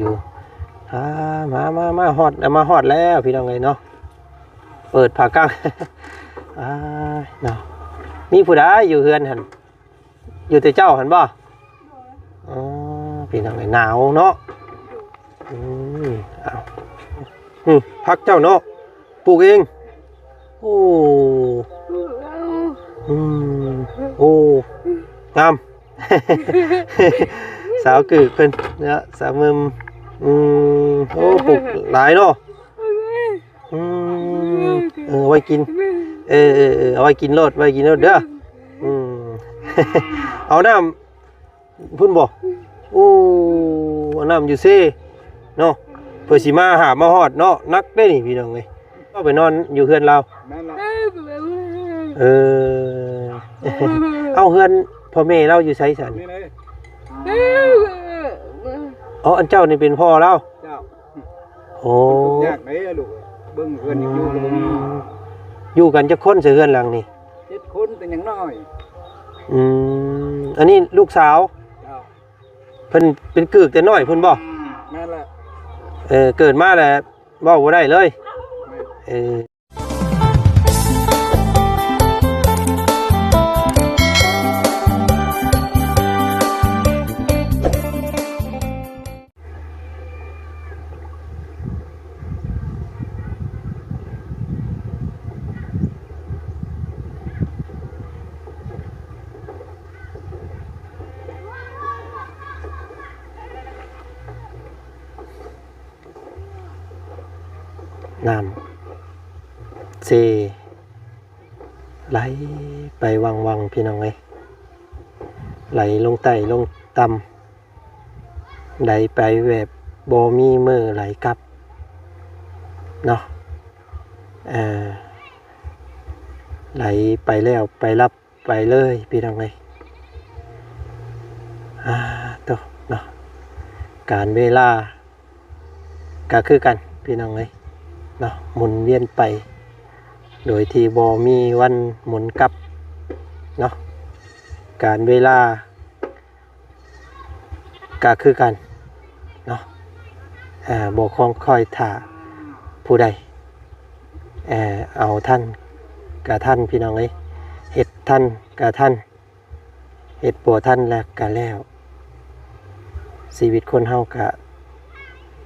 ຢູ່ ອ່າ ມາ ມາ ມາຮອດ ມາຮອດແລ້ວພີ່ນ້ອງເອີຍເນາະ ເປີດຜ້າກັ້ງ ອ່າ ເນາະ ມີຜູ້ໃດຢູ່ເຮືອນຫັ້ນ? ຢູ່ແຕ່ເຈົ້າຫັ້ນບໍ່? ອໍ ພີ່ນ້ອງເອີຍ ໜາວເນາະ ອືມ ເອົາ ອືມ ຜັກເຈົ້າເນາະ ປູກເອງ? ໂອ້ ອືມ ໂອ້ ງາມ ສາວກຶກເພິ່ນເນາະ ສາວມຶມ ອືມ ໂອ້ ປູກຫຼາຍເນາະ ອືມ ເອີ ເອົາໄວ້ກິນ ເອີ ເອີ ເອີ ເອົາໄວ້ກິນໂລດ ໄວ້ກິນໂລດເດີ ອືມ ເອົານ້ຳ ພຸ້ນບໍ່? ໂອ້ ເອົານ້ຳຢູ່ເຊເນາະ ເພື່ອຊິມາຫາມາຮອດເນາະ ໜັກເດ້ນີ້ພີ່ນ້ອງເອີຍ ເອົາໄປນອນຢູ່ເຮືອນລາວ ແມ່ນລະ ເອີ ເອົາ ເຮືອນພໍ່ແມ່ລາວຢູ່ໃສຊັ້ນ? ນີ້ເດ້ ອໍ ອັນເຈົ້ານີ້ເປັນພໍ່ລາວ? ເຈົ້າ ໂອ້ ເພິ່ນທຸກຍາກເດ້ລູກ ເບິ່ງເຮືອນຢູ່ກໍບໍ່ມີ ຢູ່ກັນຈັກຄົນໃນເຮືອນຫຼັງນີ້? ເຈັດຄົນ ແຕ່ຍັງນ້ອຍ ອືມ ອັນນີ້ລູກສາວ ເຈົ້າ ເພິ່ນເປັນກຶກແຕ່ນ້ອຍພຸ້ນບໍ່? ແມ່ນແຫຼະ ເອີ ເກີດມາແລ້ວເວົ້າບໍ່ໄດ້ເລີຍ ແມ່ນ ເອີ ນ້ຳເຊໄຫຼໄປວັງໆ ພີ່ນ້ອງເອີຍ ໄຫຼລົງໃຕ້ລົງຕ່ຳ ໄຫຼໄປແບບບໍ່ມີມື້ໄຫຼກັບເນາະ ເອີ ໄຫຼໄປແລ້ວໄປລັບ ໄປເລີຍພີ່ນ້ອງເອີຍ ອ່າ ໂຕເນາະ ການເວລາກໍຄືກັນພີ່ນ້ອງເອີຍເນາະ ໝູນວຽນໄປ ໂດຍທີ່ບໍ່ມີວັນໝູນກັບເນາະ ການເວລາ ກະຄືກັນເນາະ ເອີ ບໍ່ຄອງຄອຍຖ້າຜູ້ໃດ ເອີ ເອົາທັນກະທັນພີ່ນ້ອງເອີຍ ເຮັດທັນກະທັນ ເຮັດບໍ່ທັນແລ້ວກະແລ້ວ ຊີວິດຄົນເຮົາກະ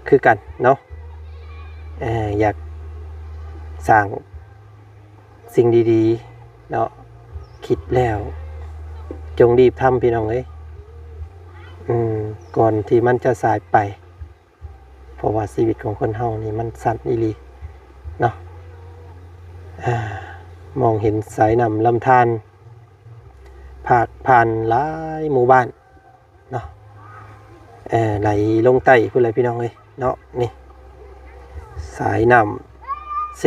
ຄືກັນເນາະ ເອີ ຢາກສ້າງ ສິ່ງດີໆເນາະ ຄິດແລ້ວຈົ່ງລີບທຳພີ່ນ້ອງເອີຍ ອືມ ກ່ອນທີ່ມັນຈະສາຍໄປ ເພາະວ່າຊີວິດຂອງຄົນເຮົານີ້ມັນສັ້ນອີ່ຫຼີເນາະ ເອີ ມອງເຫັນສາຍນ້ຳລຳທານ ພາກຜ່ານຫຼາຍໝູ່ບ້ານ ເນາະ ເອີ ໄຫຼລົງໃຕ້ພຸ້ນແຫຼະພີ່ນ້ອງເອີຍເນາະ ນີ້ ສາຍນ້ຳເຊ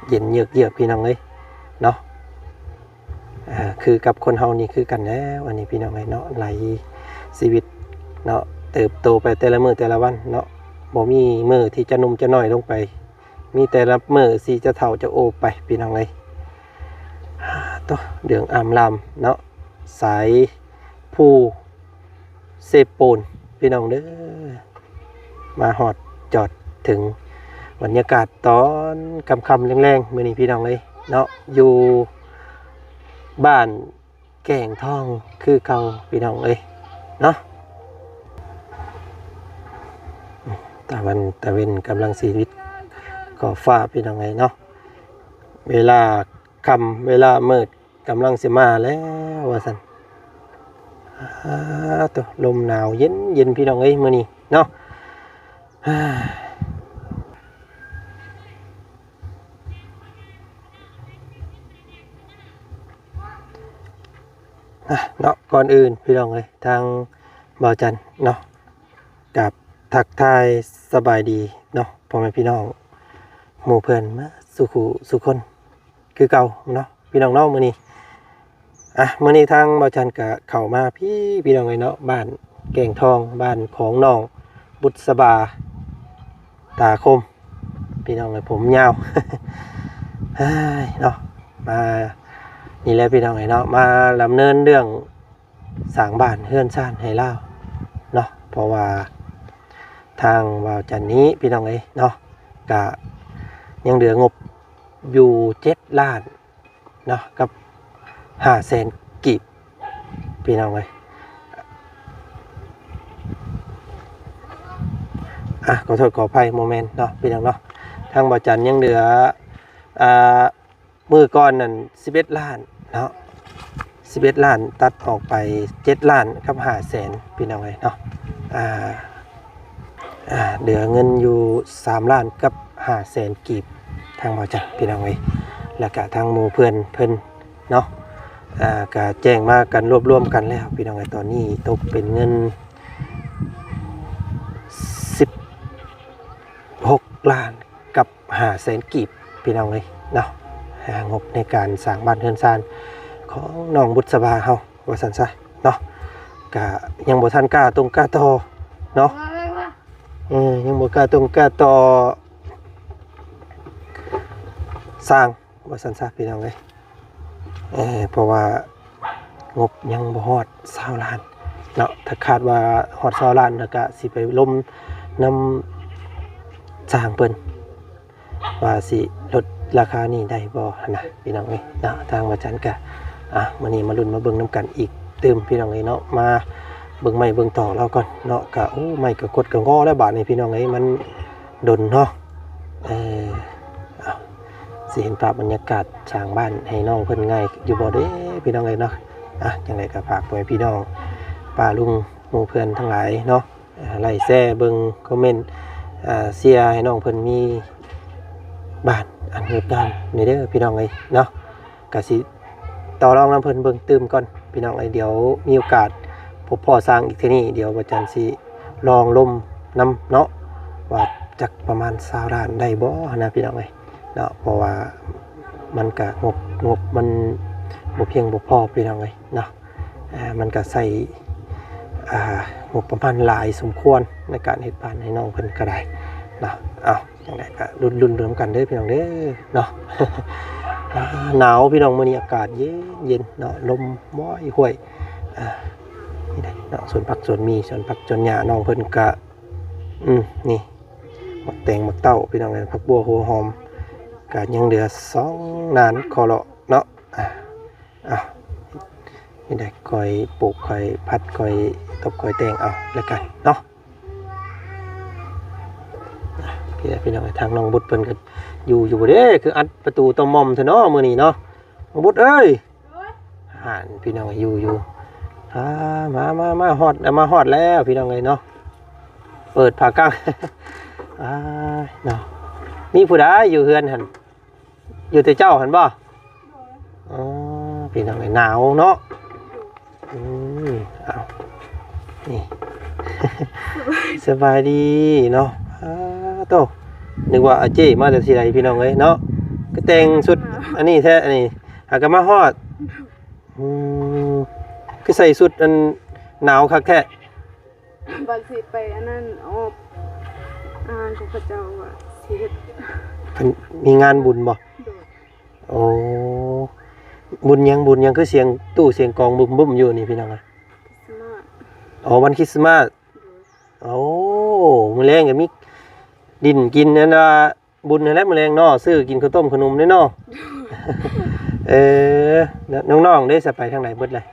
ເຢັນເຍືອກໆ ພີ່ນ້ອງເອີຍເນາະ ເອີ ຄືກັບຄົນເຮົານີ້ຄືກັນແລ້ວ ອັນນີ້ພີ່ນ້ອງເອີຍເນາະ ໄຫຼຊີວິດເນາະ ເຕີບໂຕໄປແຕ່ລະມື້ແຕ່ລະວັນເນາະ ບໍ່ມີມື້ທີ່ຈະໜຸ່ມຈະນ້ອຍລົງໄປ ມີແຕ່ລະມື້ທີ່ຈະເຖົ້າຈະໂອໄປພີ່ນ້ອງເອີຍ ໂຕ ເຫຼືອງອາມລາມເນາະ ສາຍພູເຊໂປນພີ່ນ້ອງເດີ ມາຮອດຈອດເຖິງບັນຍາກາດຕອນຄ່ຳໆແລງໆ ມື້ນີ້ພີ່ນ້ອງເອີຍເນາະ ຢູ່ບ້ານ ແກ້ງທອງຄືເກົ່າພີ່ນ້ອງເອີຍເນາະ ຕາວັນຕາເວັນກຳລັງຊິລິດຂອບຟ້າພີ່ນ້ອງເອີຍເນາະ ເວລາຄ່ຳເວລາມືດກຳລັງຊິມາແລ້ວວ່າຊັ້ນ ອາ ໂຕ ລົມໜາວເຢັນໆ ພີ່ນ້ອງເອີຍ ມື້ນີ້ເນາະ. ອ່ະ ເນາະ ກ່ອນອື່ນພີ່ນ້ອງເອີຍ ທາງບ່າວຈັນເນາະ ກາບທັກທາຍສະບາຍດີເນາະ ພໍ່ແມ່ພີ່ນ້ອງໝູ່ເພື່ອນໝົດສູ່ຄູ່ສູ່ຄົນຄືເກົ່າເນາະ ພີ່ນ້ອງເນາະ ມື້ນີ້ ອ່ະ ມື້ນີ້ທາງບ່າວຈັນກະເຂົ້າມາພີ້ ພີ່ນ້ອງເອີຍເນາະ ບ້ານແກ້ງທອງ ບ້ານຂອງນ້ອງບຸດສະບາ ຕາຄົມ ພີ່ນ້ອງເອີຍ ຜົມຍາວ ເຮີ້ຍເນາະ ມາ ນີ້ແຫຼະພີ່ນ້ອງເອີຍເນາະ ມາດຳເນີນເລື່ອງສ້າງບ້ານເຮືອນຊານໃຫ້ລາວເນາະ ເພາະວ່າທາງບ່າວຈັນນີ້ພີ່ນ້ອງເອີຍເນາະ ກະຍັງເຫຼືອງົບຢູ່ເຈັດລ້ານເນາະ ກັບຫ້າແສນກີບ ພີ່ນ້ອງເອີຍ ອ່ະ ຂໍໂທດຂໍອະໄພ ບໍ່ແມ່ນເນາະ ພີ່ນ້ອງເນາະ ທາງບ່າວຈັນຍັງເຫຼືອ ອ່າ ມື້ກ່ອນນັ້ນສິບເອັດລ້ານເນາະ ສິບເອັດລ້ານ ຕັດອອກໄປເຈັດລ້ານກັບຫ້າແສນ ພີ່ນ້ອງເອີຍເນາະ ອ່າ ອ່າ ເຫຼືອເງິນຢູ່ສາມລ້ານກັບຫ້າແສນກີບ ທາງບ່າວຈັນ ພີ່ນ້ອງເອີຍ ແລ້ວກະທາງໝູ່ເພື່ອນເພິ່ນເນາະ ອ່າ ກະແຈ້ງມາກັນ ລວບລວມກັນແລ້ວ ພີ່ນ້ອງເອີຍ ຕອນນີ້ຕົກເປັນເງິນສິບຫົກລ້ານ ກັບຫ້າແສນກີບ ພີ່ນ້ອງເອີຍເນາະ ອ່າ ງົບໃນການສ້າງບ້ານເຮືອນຊານຂອງນ້ອງບຸດສະບາເຮົາ ວ່າຊັ້ນຊະເນາະ ກະຍັງບໍ່ທັນກ້າຕົງກ້າຕໍ່ເນາະ ເອີ ຍັງບໍ່ກ້າຕົງກ້າຕໍ່ສ້າງ ວ່າຊັ້ນຊະ ພີ່ນ້ອງເອີຍ ເອີ ເພາະວ່າງົບຍັງບໍ່ຮອດຊາວລ້ານເນາະ ຖ້າຄາດວ່າຮອດຊາວລ້ານ ແລ້ວກະຊິໄປລົມນຳຊ່າງເພິ່ນ ວ່າຊິລົດລາຄານີ້ໄດ້ບໍ່ຫັ້ນນະ ພີ່ນ້ອງເອີຍເນາະ ທາງວ່າຈັ່ງກະ ອ່ະ ມື້ນີ້ມາລຸ້ນມາເບິ່ງນຳກັນອີກຕື່ມ ພີ່ນ້ອງເອີຍເນາະ ມາເບິ່ງໄມ້ເບິ່ງຕອກລາວກ່ອນເນາະ ກະ ໂອ້ ໄມ້ກະຄົດກະງໍແລ້ວບາດນີ້ ພີ່ນ້ອງເອີຍ ມັນດົນເນາະ ເອີ ເອົາ ຊິເຫັນພາບບັນຍາກາດສ້າງບ້ານໃຫ້ນ້ອງເພິ່ນງ່າຍຢູ່ບໍ່ເດ້ ພີ່ນ້ອງເອີຍເນາະ ອ່ະ ຈັ່ງໃດກໍຝາກພໍ່ແມ່ພີ່ນ້ອງ ປ້າລຸງ ໝູ່ເພື່ອນທັງຫຼາຍເນາະ ອ່າ ໄລແຊເບິ່ງ ຄອມເມັນ ອ່າ ເຊຍໃຫ້ນ້ອງເພິ່ນມີບ້ານອັນງົດງາມນີ້ເດີ ພີ່ນ້ອງເອີຍເນາະ ກະຊິຕໍ່ລອງນຳເພິ່ນເບິ່ງຕື່ມກ່ອນ ພີ່ນ້ອງເອີຍ ດຽວມີໂອກາດພົບພໍ້ຊ່າງອີກເທື່ອນີ້ ດຽວບ່າວຈັນຊິລອງລົມນຳເນາະ ວ່າຈັກປະມານຊາວລ້ານໄດ້ບໍ່ຫັ້ນນະ ພີ່ນ້ອງເອີຍເນາະ ເພາະວ່າມັນກະ ງົບ ງົບມັນບໍ່ພຽງບໍ່ພໍ ພີ່ນ້ອງເອີຍເນາະ ອ່າ ມັນກະໃຊ້ ອ່າ ງົບປະມານຫຼາຍສົມຄວນໃນການເຮັດບ້ານໃຫ້ນ້ອງເພິ່ນກະໄດ້ເນາະ ເອົາ ຈັ່ງໃດກະລຸ້ນໆນຳກັນເດີ ພີ່ນ້ອງເດີເນາະ ອ່າ ໜາວ ພີ່ນ້ອງ ມື້ນີ້ອາກາດເຢັນໆເນາະ ລົມຫວຍໆ ອ່າ ນີ້ເດ້ເນາະ ສວນຜັກສວນໝີ່ ສວນຜັກສວນຫຍ້າ ນ້ອງເພິ່ນກະ ອືມ ນີ້ ໝາກແຕງໝາກເຕົ້າ ພີ່ນ້ອງເອີຍ ຜັກບົ່ວຫົວຫອມ ກະຍັງເຫຼືອສອງນານຂໍເລາະເນາະ ອ່າ ເອົາ ນີ້ໄດ້ ຄ່ອຍປູກ ຄ່ອຍພັດ ຄ່ອຍຕົບ ຄ່ອຍແຕ່ງເອົາແລ້ວກັນເນາະ ພີ່ນ້ອງ ທາງນ້ອງບຸດເພິ່ນກໍຢູ່ ຢູ່ບໍ່ເດ້ ຄືອັດປະຕູຕະໝ່ອມແທ້ເນາະ ມື້ນີ້ເນາະ ນ້ອງບຸດເອີຍ ຫັ້ນ ພີ່ນ້ອງ ຢູ່ ຢູ່ ອ່າ ມາ ມາ ມາຮອດ ມາຮອດແລ້ວ ພີ່ນ້ອງເອີຍເນາະ ເປີດຜ້າກັ້ງ ອ່າ ເນາະ ມີຜູ້ໃດຢູ່ເຮືອນຫັ້ນ? ຢູ່ແຕ່ເຈົ້າຫັ້ນບໍ່? ໂດຍ ອໍ ພີ່ນ້ອງເອີຍ ໜາວເນາະ ໂດຍ ອືມ ເອົາ ນີ້ ສະບາຍດີເນາະ ອ້າໂຕ ນຶກວ່າອາເຈ້ມາແຕ່ທີ່ໃດ ພີ່ນ້ອງເອີຍເນາະ ຄືແຕ່ງຊຸດອັນນີ້ແທ້ ອັນນີ້ຫາກໍມາຮອດ ອືມ ຄືໃສ່ຊຸດອັນໜາວຄັກແທ້? ວ່າຊິໄປອັນນັ້ນ ອອກງານຂອງເຂົາເຈົ້າວ່າຊິເຮັດ ເພິ່ນມີງານບຸນບໍ່? ໂດຍ ໂອ້ ບຸນຫຍັງ ບຸນຫຍັງ ຄືສຽງຕູ້ສຽງກອງບຶ້ມໆຢູ່ນີ້ ພີ່ນ້ອງ ຄຣິສມາດ ອໍ ວັນຄຣິສມາດ ໂດຍ ໂອ້ ມື້ແລງກໍມີດິ້ນກິນ ອັນວ່າ ບຸນຫັ້ນແຫຼະ ມື້ແລງເນາະ ຊື້ກິນເຂົ້າຕົ້ມເຂົ້າໜົມເດ້ເນາະ ເອີ ນ້ອງໆເດ້ ສະໄປທາງໃດເບິດລະ?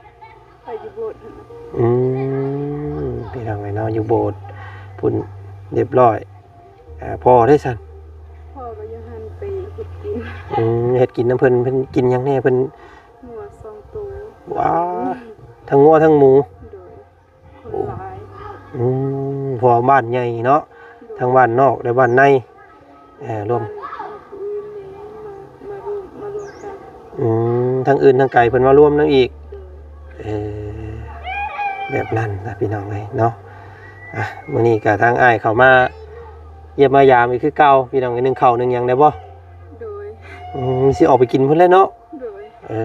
ໄປຢູ່ໂບດຫັ້ນນະ ອືມ ພີ່ນ້ອງເອີຍເນາະ ຢູ່ໂບດພຸ້ນ ຮຽບຮ້ອຍ ອ່າ ພໍ່ເດ້ຊັ້ນ? ພໍ່ກໍຢູ່ຫັ້ນໄປເຮັດກິນ ອືມ ເຮັດກິນນຳເພິ່ນ ເພິ່ນກິນຫຍັງແດ່ເພິ່ນ? ງົວສອງໂຕ ວ້າ ທັງງົວທັງໝູ ໂດຍ ຄົນຫຼາຍ ໂອ້ ອືມ ເພາະວ່າບ້ານໃຫຍ່ເນາະ ໂດຍ ທັງບ້ານນອກ ແລະ ບ້ານໃນ ເອີ ລວມ ບ້ານອື່ນນີ້ມາ ມາລວມ ມາລວມກັນ ອືມ ທັງອື່ນທັງໄກເພິ່ນມາລວມນຳອີກ ໂດຍ ເອີ ແບບນັ້ນນະ ພີ່ນ້ອງເອີຍເນາະ ອ່ະ ມື້ນີ້ກະທາງອ້າຍເຂົ້າມາຢ້ຽມມາຢາມອີກຄືເກົ່າ ພີ່ນ້ອງເອີຍ ໜຶ້ງເຂົ້າໜຶ້ງຫຍັງໄດ້ບໍ່? ໂດຍ ອືມ ຊິອອກໄປກິນພຸ້ນແຫຼະເນາະ ໂດຍ ເອີ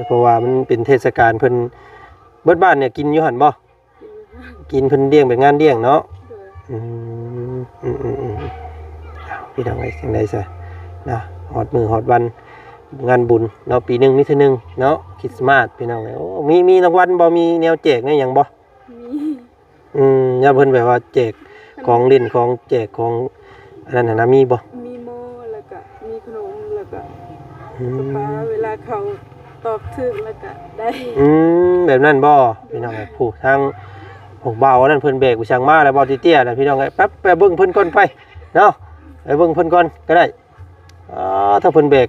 ເພາະວ່າມັນເປັນເທດສະການ ເພິ່ນເບິດບ້ານນີ້ກິນຢູ່ຫັ້ນບໍ່? ກິນເພິ່ນລ້ຽງເປັນງານລ້ຽງເນາະ ໂດຍ ອືມ ອືມໆໆ ເອົາ ພີ່ນ້ອງເອີຍ ຈັ່ງໃດຊະເນາະ ຮອດມື້ຮອດວັນ ງານບຸນເນາະ ປີໜຶ່ງມີເທື່ອໜຶ່ງເນາະ ຄຣິສມາສພີ່ນ້ອງເອີຍ. ໂອ້ ມີ ມີລາງວັນບໍ່ ມີແນວແຈກແນວຫຍັງບໍ່? ມີ ອືມ ຍາມເພິ່ນແບບວ່າແຈກຂອງຫຼິ້ນ ຂອງແຈກຂອງອັນນັ້ນຫັ້ນນະ ມີບໍ່? ມີໝໍ້ ແລ້ວກະມີຂະໜົມ ແລ້ວກະ ອືມ ປາເວລາເຂົາຕອບຖືກແລ້ວກະໄດ້ ອືມ ແບບນັ້ນບໍ່? ພີ່ນ້ອງເອີຍ ຜູ້ທາງພວກບ່າວອັນນັ້ນເພິ່ນແບກໄປຊ່າງມາແລ້ວ ບ່າວເຕ້ຍໆນະ ພີ່ນ້ອງເອີຍ. ໄປ ໄປເບິ່ງເພິ່ນກ່ອນໄປເນາະ ໄປເບິ່ງເພິ່ນກ່ອນກໍໄດ້. ອາ ຖ້າເພິ່ນແບກ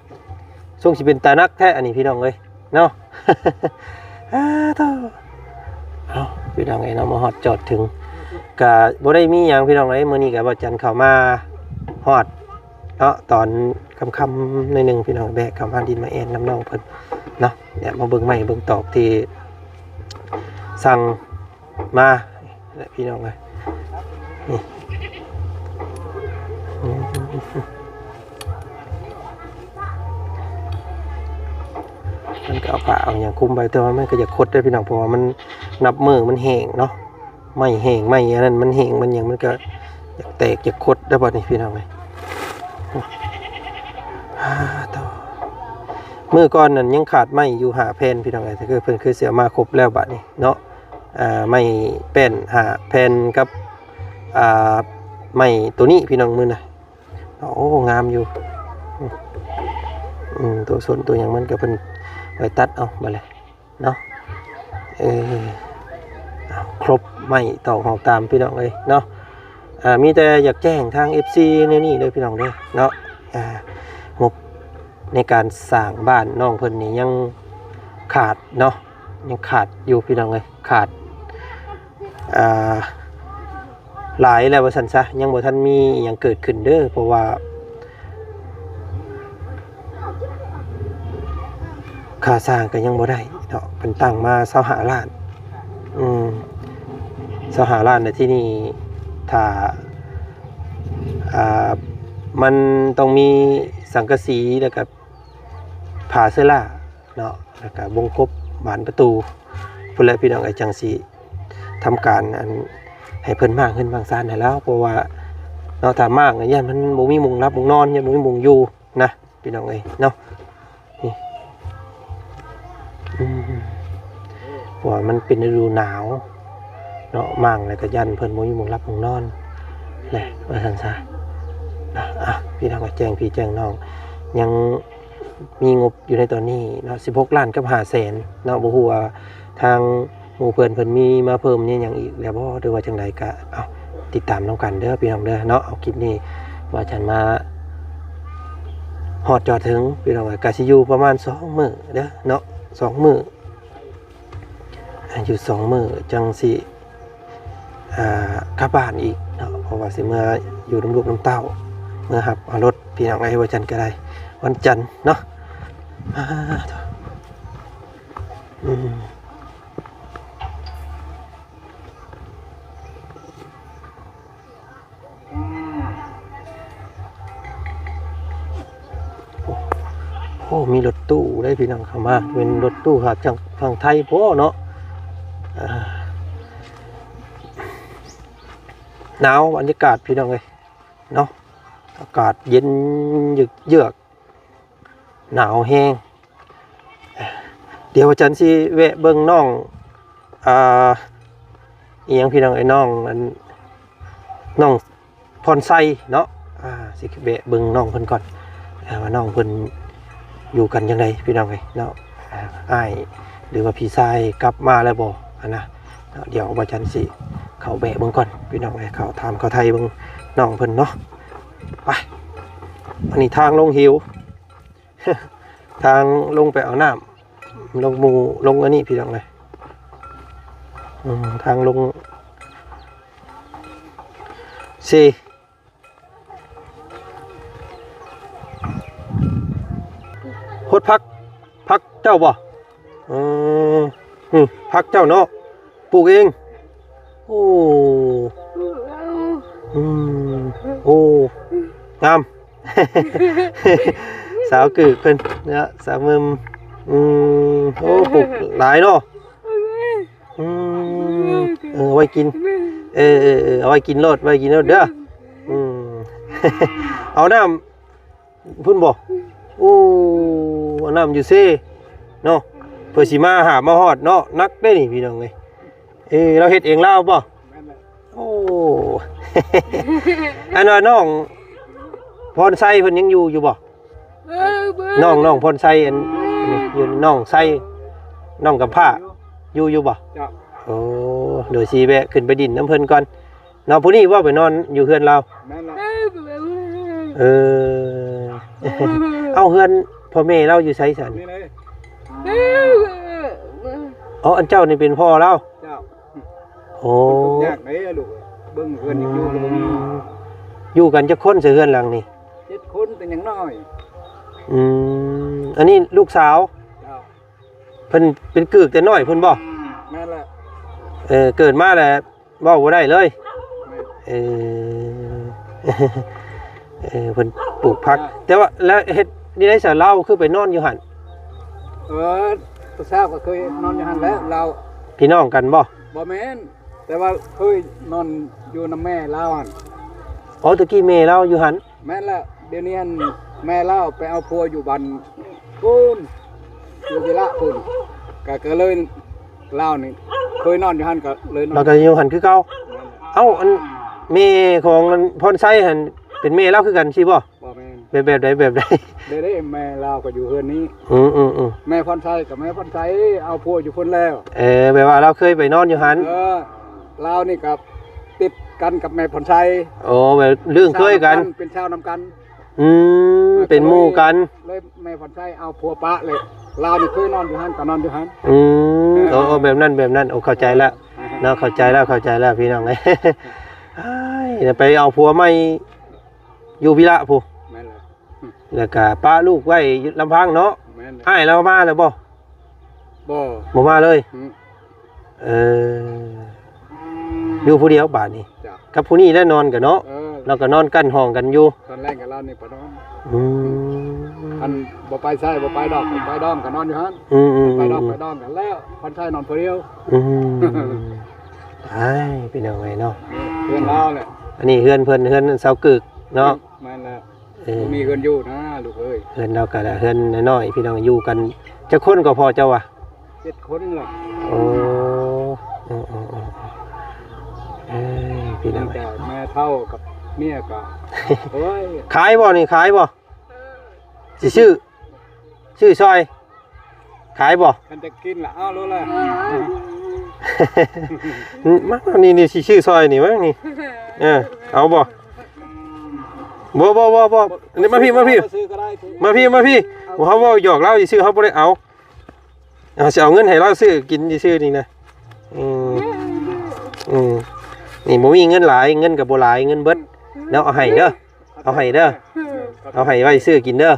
ຊົງຊິເປັນຕາໜັກແທ້ອັນນີ້ພີ່ນ້ອງເອີຍເນາະ. ອາ ໂທ້ ເອົາ ພີ່ນ້ອງເອີຍເນາະ ມາຮອດຈອດເຖິງ ກະບໍ່ໄດ້ມີຫຍັງພີ່ນ້ອງເອີຍ. ມື້ນີ້ກະບ່າວຈັນເຂົ້າມາຮອດເນາະ ຕອນຄ່ຳໆໜ້ອຍໜຶ່ງພີ່ນ້ອງ ແວະເຂົ້າມາດິນມາແອ່ນນຳນ້ອງເພິ່ນເນາະ. ດຽວມາເບິ່ງໄມ້ເບິ່ງຕອກທີ່ສັ່ງ ມາແຫຼະພີ່ນ້ອງເອີຍ ນີ້ ອືມ ມັນກໍເອົາຜ້າເອົາຫຍັງຄຸມໄວ້ ແຕ່ວ່າມັນກໍຢາກຄົດເດ້ພີ່ນ້ອງ ເພາະວ່າມັນນັບມື້ມັນແຫ້ງເນາະ ໄມ້ແຫ້ງ ໄມ້ອັນນັ້ນມັນແຫ້ງ ມັນຫຍັງ ມັນກໍຢາກແຕກຢາກຄົດເດ້ບັດນີ້ພີ່ນ້ອງເອີຍ. ອາ ໂທ້ ມື້ກ່ອນນັ້ນຍັງຂາດໄມ້ຢູ່ຫ້າແຜ່ນພີ່ນ້ອງເອີຍ ແຕ່ຄືເພິ່ນຄືຊິເອົາມາຄົບແລ້ວບັດນີ້ເນາະ. ອ່າ ໄມ້ແປ້ນຫ້າແຜ່ນກັບ ອ່າ ໄມ້ໂຕນີ້ພີ່ນ້ອງ ມື້ນະ. ໂອ້ ງາມຢູ່ ອືມ ອືມ ໂຕສົ້ນໂຕຫຍັງມັນກໍເພິ່ນໄວ້ຕັດເອົາບັດແຫຼະເນາະ. ເອີ ເອົາ ຄົບໄມ້ຕອກຫອກຕາມພີ່ນ້ອງເອີຍເນາະ. ອ່າ ມີແຕ່ຢາກແຈ້ງທາງເອັຟຊີແນວນີ້ເດີພີ່ນ້ອງເດີເນາະ. ອ່າ ງົບໃນການສ້າງບ້ານນ້ອງເພິ່ນນີ້ຍັງຂາດເນາະ ຍັງຂາດຢູ່ພີ່ນ້ອງເອີຍ ຂາດ ອ່າ ຫຼາຍແລ້ວວ່າຊັ້ນຊະ ຍັງບໍ່ທັນມີອີ່ຫຍັງເກີດຂຶ້ນເດີ ເພາະວ່າຄ່າສ້າງກໍຍັງບໍ່ໄດ້ເນາະ ເພິ່ນຕັ້ງມາຊາວຫ້າລ້ານ ອືມ ຊາວຫ້າລ້ານ ແລ້ວທີ່ນີ້ຖ້າ ອ່າ ມັນຕ້ອງມີສັງກະສີ ແລ້ວກໍຜ້າເຊື້ອລາ ເນາະ ແລ້ວກະວົງກົບບານປະຕູພຸ້ນແຫຼະພີ່ນ້ອງເອີຍ ຈັ່ງຊິທຳການອັນໃຫ້ເພິ່ນມ້າງເຮືອນມ້າງຊານໃຫ້ລາວ ເພາະວ່າເນາະ ຖ້າມ້າງແລ້ວຢ້ານມັນບໍ່ມີໝ່ອງຫຼັບໝ່ອງນອນ ຢ້ານບໍ່ມີໝ່ອງຢູ່ນະພີ່ນ້ອງເອີຍເນາະ. ນີ້ ອືມ ເພາະວ່າມັນເປັນລະດູໜາວເນາະ ມ້າງແລ້ວກະຢ້ານເພິ່ນບໍ່ມີໝ່ອງຫຼັບໝ່ອງນອນແຫຼະ ວ່າຊັ້ນຊະເນາະ. ອ່ະ ພີ່ນ້ອງກໍແຈ້ງພີ່ແຈ້ງນ້ອງ ຍັງ ມີງົບຢູ່ໃນຕອນນີ້ເນາະ ສິບຫົກລ້ານກັບຫ້າແສນເນາະ. ບໍ່ຮູ້ວ່າທາງໝູ່ເພື່ອນເພິ່ນມີມາເພີ່ມອີ່ຫຍັງອີກແລ້ວບໍ່ ຫຼືວ່າຈັ່ງໃດ ກະ ເອົາ ຕິດຕາມນຳກັນເດີພີ່ນ້ອງເດີເນາະ. ເອົາ ຄລິບນີ້ວ່າຈັ່ງມາຮອດຈອດເຖິງພີ່ນ້ອງ ກະຊິຢູ່ປະມານສອງມື້ເດີເນາະ ສອງມື້ ຢູ່ສອງມື້ຈັ່ງຊິ ອ່າ ກັບບ້ານອີກເນາະ ເພາະວ່າຊິເມືອຢູ່ນຳລູກນຳເຕົ້າ ເມືອຮັບເອົາລົດ ພີ່ນ້ອງເອີຍ. ວັນຈັນກໍໄດ້ ວັນຈັນເນາະ ອ່າ ໂທ້ ອືມ ໂອ້ ມີລົດຕູ້ເດ້ພີ່ນ້ອງເຂົ້າມາ ເປັນລົດຕູ້ຫາກຈາກຝັ່ງໄທພຸ້ນເນາະ. ອ່າ ໜາວບັນຍາກາດພີ່ນ້ອງເອີຍເນາະ ອາກາດເຢັນເຍືອກໆ ໜາວແຮງ. ດຽວອາຈານຊິແວະເບິ່ງນ້ອງ ອ່າ ອີ່ຫຍັງພີ່ນ້ອງເອີຍ ນ້ອງ ອັນ ນ້ອງພອນໄຊເນາະ ອ່າ ຊິແວະເບິ່ງນ້ອງເພິ່ນກ່ອນ ອ່າ ວ່ານ້ອງເພິ່ນຢູ່ກັນຈັ່ງໃດພີ່ນ້ອງເອີຍເນາະ. ອ່າ ອ້າຍ ຫຼືວ່າພີ່ຊາຍກັບມາແລ້ວບໍ່ຫັ້ນນະເນາະ. ດຽວອາຈານຊິເຂົ້າແວະເບິ່ງກ່ອນພີ່ນ້ອງເອີຍ ເຂົ້າຖາມເຂົ້າໄຖ່ເບິ່ງນ້ອງເພິ່ນເນາະ. ໄປ ອັນນີ້ທາງລົງເຫວ ທາງລົງໄປເອົານ້ຳ ລົງໝູ່ ລົງອັນນີ້ພີ່ນ້ອງເອີຍ ອືມ ທາງລົງ ສີ່ ຫົດຜັກ ຜັກເຈົ້າບໍ່? ເອີ ອືມ ຜັກເຈົ້າເນາະ ປູກເອງ. ໂອ້ ອືມ ໂອ້ ງາມ ສາວກືກເພິ່ນເນາະ ສາວເມີມ. ອືມ ໂອ້ ປູກຫຼາຍເນາະ. ອືມ ເອີ ເອົາໄວ້ກິນ ເອີ ເອີ ເອີ ເອົາໄວ້ກິນໂລດ ໄວ້ກິນໂລດເດີ. ອືມ ເອົານ້ຳ ພຸ້ນບໍ່? ໂອ້ ຫ້ອງນ້ຳຢູ່ເຊເນາະ ເພື່ອຊິມາຫາມາຮອດເນາະ ໜັກເດ້ນີ້ພີ່ນ້ອງເອີຍ. ເອີ ລາວເຮັດເອງລາວບໍ່? ແມ່ນແຫຼະ. ໂອ້ ອັນວ່ານ້ອງພອນໄຊເພິ່ນຍັງຢູ່ຢູ່ບໍ່? ເອີ ເບິ່ງ ນ້ອງ ນ້ອງພອນໄຊ ອັນ ອັນນີ້ຢູ່ ນ້ອງໄຊ ນ້ອງກຳພ້າ ຢູ່ ຢູ່ຢູ່ບໍ່? ເຈົ້າ. ໂອ້ ໂດຍຊິແວະຂຶ້ນໄປດິນນຳເພິ່ນກ່ອນເນາະ. ຜູ້ນີ້ບໍ່ໄປນອນຢູ່ເຮືອນລາວ? ແມ່ນແຫຼະ. ເອີ ເອີ ເອົ້າ ເຮືອນພໍ່ແມ່ລາວຢູ່ໃສຊັ້ນ? ນີ້ເລີຍ. ອໍ ອັນເຈົ້ານີ້ເປັນພໍ່ລາວ? ເຈົ້າ. ໂອ້ ເພິ່ນທຸກຍາກເດ້ລູກເອີຍ ເບິ່ງເຮືອນຍັງຢູ່ກໍບໍ່ມີ. ຢູ່ກັນຈັກຄົນໃນເຮືອນຫຼັງນີ້? ເຈັດຄົນແຕ່ຍັງນ້ອຍ. ອືມ ອັນນີ້ລູກສາວ? ເຈົ້າ. ເພິ່ນເປັນກືກແຕ່ນ້ອຍພຸ້ນບໍ່? ແມ່ນແຫຼະ. ເອີ ເກີດມາແລ້ວເວົ້າບໍ່ໄດ້ເລີຍ. ແມ່ນ. ເອີ ເອີ ເພິ່ນປູກຜັກ ແຕ່ວ່າແລ້ວເຮັດນີ້ໄດ້ສະ ລາວຄືໄປນອນຢູ່ຫັ້ນ? ເອີ ຜູ້ສາວກໍເຄີຍນອນຢູ່ຫັ້ນແຫຼະ ລາວ. ພີ່ນ້ອງກັນບໍ່? ບໍ່ແມ່ນ ແຕ່ວ່າເຄີຍນອນຢູ່ນຳແມ່ລາວຫັ້ນ. ອໍ ຕະກີ້ແມ່ລາວຢູ່ຫັ້ນ? ແມ່ນແຫຼະ. ດຽວນີ້ຫັ້ນແມ່ລາວໄປເອົາຜົວຢູ່ບ້ານພຸ້ນ ຢູ່ວິລະພຸ້ນ ກະ ກະເລີຍລາວນີ້ເຄີຍນອນຢູ່ຫັ້ນ ກະເລີຍນອນ ລາວກະຢູ່ຫັ້ນຄືເກົ່າ. ແມ່ນແຫຼະ. ເອົ້າ ອັນແມ່ຂອງອັນພອນໄຊຫັ້ນ ເປັນແມ່ລາວຄືກັນຊີ້ບໍ່? ບໍ່ແມ່ນ. ແບບ ແບບໃດ ແບບໃດ? ເດ້ ເດ້ ແມ່ລາວກໍຢູ່ເຮືອນນີ້. ອືມໆໆ. ແມ່ພອນໄຊກັບແມ່ພອນໄຊເອົາຜົວຢູ່ພຸ້ນແລ້ວ. ເອີ ແບບວ່າລາວເຄີຍໄປນອນຢູ່ຫັ້ນ. ເອີ ລາວນີ້ກໍຕິດກັນກັບແມ່ພອນໄຊ. ໂອ້ ແບບລຶ້ງເຄີຍກັນ ເປັນຊາວນຳກັນ. ອືມ ເອີ ເປັນໝູ່ກັນ ເລີຍແມ່ພອນໄຊເອົາຜົວປະເລີຍ. ລາວນີ້ເຄີຍນອນຢູ່ຫັ້ນກໍນອນຢູ່ຫັ້ນ. ອືມ ເອີ ໂອ້ ແບບນັ້ນ ແບບນັ້ນ. ໂອ້ ເຂົ້າໃຈແລ້ວເນາະ ເຂົ້າໃຈແລ້ວ ເຂົ້າໃຈແລ້ວພີ່ນ້ອງເອີຍ. ໄປເອົາຜົວໃໝ່ຢູ່ວິລະພຸ້ນ. ແມ່ນແຫຼະ. ແລ້ວກະປະລູກໄວ້ລຳພັງເນາະ. ແມ່ນແຫຼະ. ອ້າຍລາວມາແລ້ວບໍ່? ບໍ່ ບໍ່ມາເລີຍ. ອືມ. ເອີ ຢູ່ຜູ້ດຽວບາດນີ້. ເຈົ້າ. ກັບຜູ້ນີ້ແຫຼະນອນກັນເນາະ. ເອີ ລາວກໍນອນກັ້ນຫ້ອງກັນຢູ່ ຕອນແລງກັບລາວນີ້ໄປນອນ. ອືມ. ຄັນບໍ່ໄປໃສບໍ່ໄປດອກ ໄປດອມກໍນອນຢູ່ຫັ້ນ. ອືມໆໆ. ໄປດອກໄປດອມກັນແລ້ວ ພອນໄຊນອນຜູ້ດຽວ. ອືມ. ອ້າຍ ພີ່ນ້ອງເອີຍເນາະ ເຮືອນລາວແຫຼະ. ອັນນີ້ເຮືອນເພິ່ນ ເຮືອນຊາວກຶກເນາະ. ແມ່ນແລ້ວ. ເອີ ບໍ່ມີເຮືອນຢູ່ນະລູກເອີຍ. ເຮືອນລາວກະເຮືອນນ້ອຍໆ ພີ່ນ້ອງ ຢູ່ກັນຈັກຄົນກໍພໍເຈົ້າວ່າ? ເຈັດຄົນລະ. ໂອ້ ເອີໆໆ ເອີຍ ພີ່ນ້ອງ ແມ່ເຖົ້າກັບເມຍກະ ໂອ້ຍ. ຂາຍບໍ່ນີ້? ຂາຍບໍ່? ຊິຊື້ ຊື້ຊ່ອຍ. ຂາຍບໍ່? ຄັນຈະກິນລະເອົາໂລດລະ. ອືມ ມາ ນີ້ ນີ້ ຊິຊື້ຊ່ອຍນີ້ ມານີ້. ເອີ ເອົາບໍ່? ບໍ່ ບໍ່ ບໍ່ ບໍ່. ນີ້ ມາພີ້ ມາພີ້ ມາພີ້ ມາພີ້. ເຮົາເວົ້າຫຍອກລາວຊື່ໆ ເຮົາບໍ່ໄດ້ເອົາ. ເຮົາຊິເອົາເງິນໃຫ້ລາວຊື້ກິນຊື່ໆ ນີ້ນະ. ອືມ ອືມ. ນີ້ບໍ່ມີເງິນຫຼາຍ ເງິນກໍບໍ່ຫຼາຍ ເງິນເບິດ. ເນາະ ເອົາໃຫ້ເດີ ເອົາໃຫ້ເດີ ເອົາໃຫ້ໄວ້ຊື້ກິນເດີ.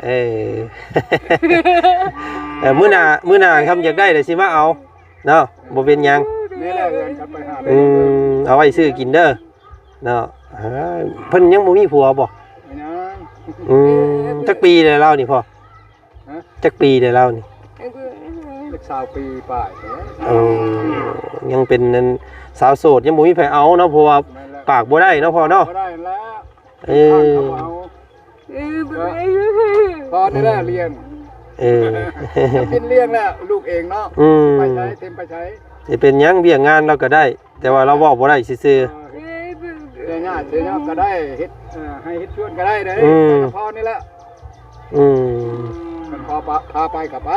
ເອີ ເອີ ມື້ໜ້າ ມື້ໜ້າຄັນຢາກໄດ້ລະຊິມາເອົາເນາະ ບໍ່ເປັນຫຍັງ. ນີ້ແຫຼະ ເອີ ກັນໄປຫາ. ອືມ ເອົາໄວ້ຊື້ກິນເດີເນາະ. ເອີ ເພິ່ນຍັງບໍ່ມີຜົວບໍ່? ຍັງ. ອືມ ຈັກປີແລ້ວລາວນີ້ພໍ່? ຮະ? ຈັກປີແລ້ວລາວນີ້? ຈັກຊາວປີປາຍ. ໂອ້ ຍັງເປັນອັນສາວໂສດ ຍັງບໍ່ມີໃຜເອົາເນາະ ເພາະວ່າ ແມ່ນແຫຼະ ປາກບໍ່ໄດ້ເນາະພໍ່ເນາະ. ບໍ່ໄດ້ແລ້ວ. ເອີ ເອີ ພໍ່ນີ້ແຫຼະລ້ຽງ. ເອີ ເປັນລ້ຽງແລ້ວລູກເອງເນາະ. ອືມ ໄປໃສ ເຕັມໄປໃສ. ຊິເປັນຫຍັງ ວຽກງານລາວກໍໄດ້ ແຕ່ວ່າລາວເວົ້າບໍ່ໄດ້ຊື່ໆ. ເອີ ເສຍຫຍ້າເສຍຫຍ້າກໍໄດ້ ເຮັດ ເອີ ໄຮ່ເຮັດສວນກໍໄດ້ເດ້. ອືມ ແຕ່ກໍພໍນີ້ແຫຼະ. ອືມ ຄັນພໍພາ ພາໄປກໍໄປ.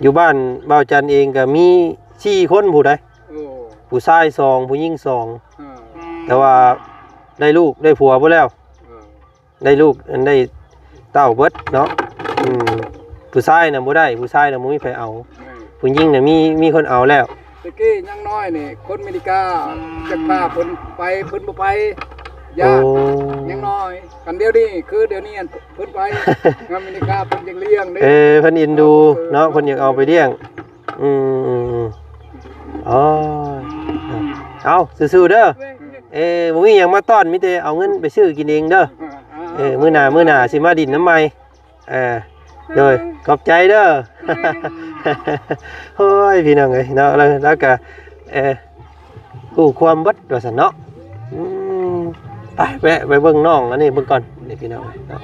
ຢູ່ບ້ານບ່າວຈັນເອງກໍມີສີ່ຄົນພຸ້ນໃດ໋. ໂອ້ ຜູ້ຊາຍສອງ ຜູ້ຍິງສອງ. ເອີ ແຕ່ວ່າໄດ້ລູກໄດ້ຜົວເບິດແລ້ວ. ເອີ ໄດ້ລູກ ອັນ ໄດ້ເຕົ້າເບິດເນາະ. ອືມ ຜູ້ຊາຍນະບໍ່ໄດ້ ຜູ້ຊາຍນະບໍ່ມີໃຜເອົາ. ແມ່ນ. ຜູ້ຍິງນະມີ ມີຄົນເອົາແລ້ວ. ແຕ່ກີ້ຍັງນ້ອຍນີ້ ຄົນອາເມລິກາ ຈັກພາເພິ່ນໄປ ເພິ່ນບໍ່ໄປ ຢ້ານ. ໂອ້ ຍັງນ້ອຍ. ຄັນດຽວນີ້ ຄືດຽວນີ້ ເພິ່ນໄປ ອາເມລິກາ ເພິ່ນຍັງລ້ຽງເດ້. ເອີ ເພິ່ນເອັນດູເນາະ ເອີ ເພິ່ນຢາກເອົາໄປລ້ຽງ. ອືມໆໆ ໂອ້ຍ ເອົາ ສູ້ໆເດີ. ເອີ ບໍ່ມີຫຍັງມາຕ້ອນ ມີແຕ່ເອົາເງິນໄປຊື້ກິນເອງເດີ. ເອີ ມື້ໜ້າ ມື້ໜ້າຊິມາດິນນຳໃໝ່. ເອີ ໂດຍ ຂອບໃຈເດີ. ໂອ້ຍ ພີ່ນ້ອງເອີຍເນາະ ແລ້ວ ແລ້ວກະ ເອີ ຮູ້ຄວາມເບິດວ່າຊັ້ນເນາະ. ອືມ ໄປ ແວະໄປເບິ່ງນ້ອງອັນນີ້ເບິ່ງກ່ອນ ນີ້ພີ່ນ້ອງເອີຍເນາະ.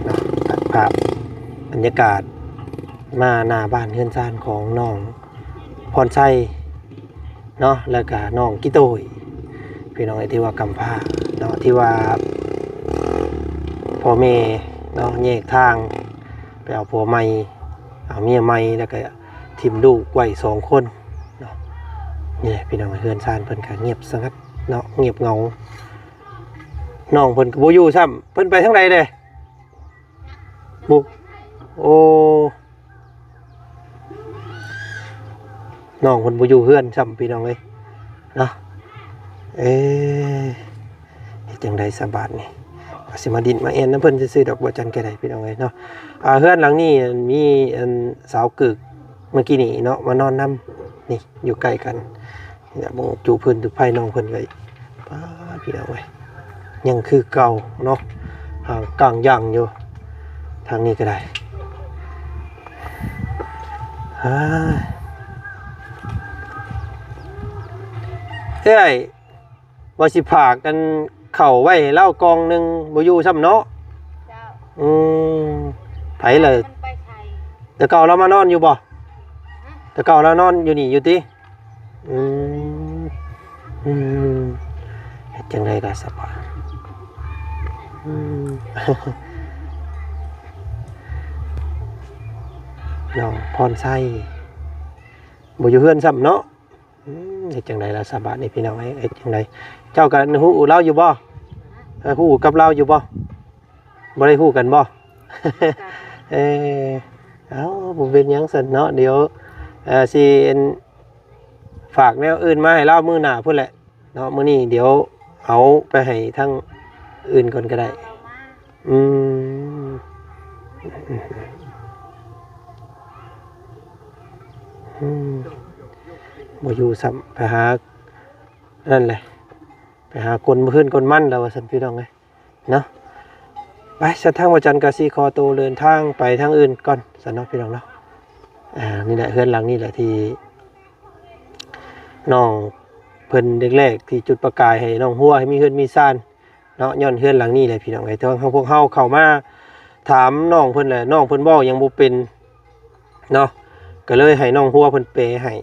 ເນາະ ຕັດພາບບັນຍາກາດມາໜ້າບ້ານເຮືອນຊານຂອງນ້ອງພອນໄຊເນາະ ແລ້ວກະນ້ອງກິໂຕຍ ພີ່ນ້ອງເອີຍ ທີ່ວ່າກຳພ້າເນາະ ທີ່ວ່າພໍ່ແມ່ເນາະ ແຍກທາງໄປເອົາຜົວໃໝ່ ເອົາເມຍໃໝ່ ແລ້ວກະຖິ້ມລູກໄວ້ສອງຄົນເນາະ. ນີ້ແຫຼະພີ່ນ້ອງ ເຮືອນຊານເພິ່ນກະງຽບສະຫງັດເນາະ ງຽບເຫງົາ. ນ້ອງເພິ່ນກໍບໍ່ຢູ່ຊ້ຳ ເພິ່ນໄປທາງໃດເດ້? ບຸກ ໂອ້ ນ້ອງເພິ່ນບໍ່ຢູ່ເຮືອນຊ້ຳ ພີ່ນ້ອງເອີຍເນາະ. ເອີ ເຮັດຈັ່ງໃດສະບາດນີ້ ວ່າຊິມາດິ້ນມາແອ່ນນຳເພິ່ນຊື່ໆດອກ ບໍ່ຈັນກໍໄດ້ ພີ່ນ້ອງເອີຍເນາະ. ອ່າ ເຮືອນຫຼັງນີ້ມີອັນສາວກຶກເມື່ອກີ້ນີ້ເນາະ ມານອນນຳ ນີ້ຢູ່ໃກ້ກັນ. ນີ້ແຫຼະ ເບິ່ງຈູພື້ນຕູໄຟນ້ອງເພິ່ນໄວ້ ປ້າ ພີ່ນ້ອງເອີຍ ຍັງຄືເກົ່າເນາະ ຮ່າງກາງຍ່າງຢູ່. ທາງນີ້ກໍໄດ້ ເອີຍ ວ່າຊິຝາກອັນເຂົ້າໄວ້ໃຫ້ລາວກ່ອງໜຶ່ງ ບໍ່ຢູ່ຊ້ຳເນາະ. ເຈົ້າ ອືມ ໃຜລະ? ມັນໄປໃສ? ແຕ່ເກົ່າລາວມານອນຢູ່ບໍ່? ຮະ? ແຕ່ເກົ່າລາວນອນຢູ່ນີ້ຢູ່ຕິ? ອືມ ອືມ ເຮັດຈັ່ງໃດກໍສະບາຍ. ອືມ ນ້ອງພອນໄຊບໍ່ຢູ່ເຮືອນຊ້ຳເນາະ. ອືມ ເຮັດຈັ່ງໃດລະສະບາດນີ້ ພີ່ນ້ອງເອີຍ ເຮັດຈັ່ງໃດ? ເຈົ້າກໍຮູ້ລາວຢູ່ບໍ່? ເອີ ຮູ້ກັບລາວຢູ່ບໍ່? ບໍ່ໄດ້ຮູ້ກັນບໍ່? ເອີ ເອົ້າ ບໍ່ເປັນຫຍັງຊັ້ນເນາະ ດຽວ ເອີ ຊິ ອັນ ຝາກແນວອື່ນມາໃຫ້ລາວມື້ໜ້າພຸ້ນແຫຼະເນາະ. ມື້ນີ້ດຽວເອົາໄປໃຫ້ທາງອື່ນກ່ອນກໍໄດ້. ອືມ ອືມ ບໍ່ຢູ່ຊ້ຳ ໄປຫາ ນັ້ນແຫຼະ ໄປຫາກົນຄືນກົນມັນແລ້ວວ່າຊັ້ນ ພີ່ນ້ອງເອີຍເນາະ. ໄປ ສະ ທາງວ່າຈັນກະຊິຂໍໂຕເດີນທາງໄປທາງອື່ນກ່ອນຊັ້ນເນາະ ພີ່ນ້ອງເນາະ. ອ່າ ນີ້ແຫຼະ ເຮືອນຫຼັງນີ້ແຫຼະທີ່ນ້ອງເພິ່ນແລກໆ ທີ່ຈຸດປະກາຍໃຫ້ນ້ອງຮົວໃຫ້ມີເຮືອນມີຊານ ເນາະ ຍ້ອນເຮືອນຫຼັງນີ້ແຫຼະ ພີ່ນ້ອງເອີຍ. ແຕ່ວ່າພວກເຮົາເຂົ້າມາຖາມນ້ອງເພິ່ນແຫຼະ ນ້ອງເພິ່ນເວົ້າຫຍັງບໍ່ເປັນເນາະ ກໍເລີຍໃຫ້ນ້ອງຮົວເພິ່ນແປໃຫ້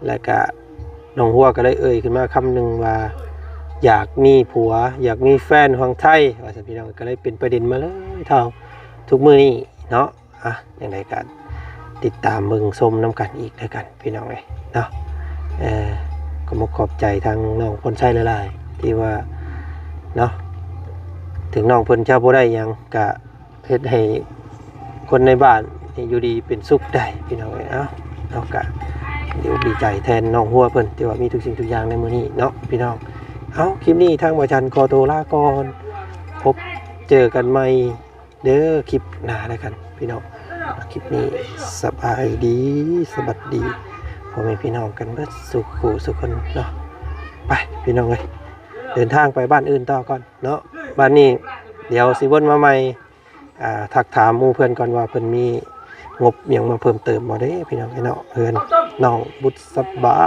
ແລ້ວກະນ້ອງຮົວກໍເລີຍເອີ່ຍຂຶ້ນມາຄຳໜຶ່ງວ່າ ຢາກມີຜົວ ຢາກມີແຟນຝັ່ງໄທ ວ່າຊັ້ນ ພີ່ນ້ອງ. ກໍເລີຍເປັນປະເດັນມາເລີຍເທົ່າທຸກມື້ນີ້ເນາະ. ອ່ະ ຈັ່ງໃດກໍຕິດຕາມເບິ່ງຊົມນຳກັນອີກແລ້ວກັນ ພີ່ນ້ອງເອີຍເນາະ. ເອີ ກໍມາຂອບໃຈທາງນ້ອງພອນໄຊຫຼາຍໆ ທີ່ວ່າເນາະ ເຖິງນ້ອງເພິ່ນຈະບໍ່ໄດ້ຫຍັງ ກະເຮັດໃຫ້ຄົນໃນບ້ານນີ້ຢູ່ດີເປັນສຸກໄດ້ ພີ່ນ້ອງເອີຍ. ເອົ້າ ເຮົາກະດີອົກດີໃຈແທນນ້ອງຮົວເພິ່ນ ທີ່ວ່າມີທຸກສິ່ງທຸກຢ່າງໃນມື້ນີ້ເນາະ ພີ່ນ້ອງ. ເອົ້າ ຄລິບນີ້ທາງບໍ່ຈັນຂໍໂຕລາກ່ອນ ພົບເຈີກັນໃໝ່ ເດີ ຄລິບໜ້າແລ້ວກັນ ພີ່ນ້ອງ. ຄລິບນີ້ສະບາຍດີ ສະຫວັດດີ ພໍ່ແມ່ພີ່ນ້ອງກັນເບິດສູ່ຄູ່ສູ່ຄົນເນາະ. ໄປ ພີ່ນ້ອງເອີຍ ເດີນທາງໄປບ້ານອື່ນຕໍ່ກ່ອນເນາະ. ບາດນີ້ດຽວຊິວົນມາໃໝ່ ອ່າ ທັກຖາມໝູ່ເພື່ອນກ່ອນວ່າເພິ່ນມີງົບຫຍັງມາເພີ່ມເຕີມບໍ່ເດ້ ພີ່ນ້ອງເອີຍເນາະ. ເຮືອນນ້ອງບຸດສະບາ.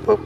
ປຸບ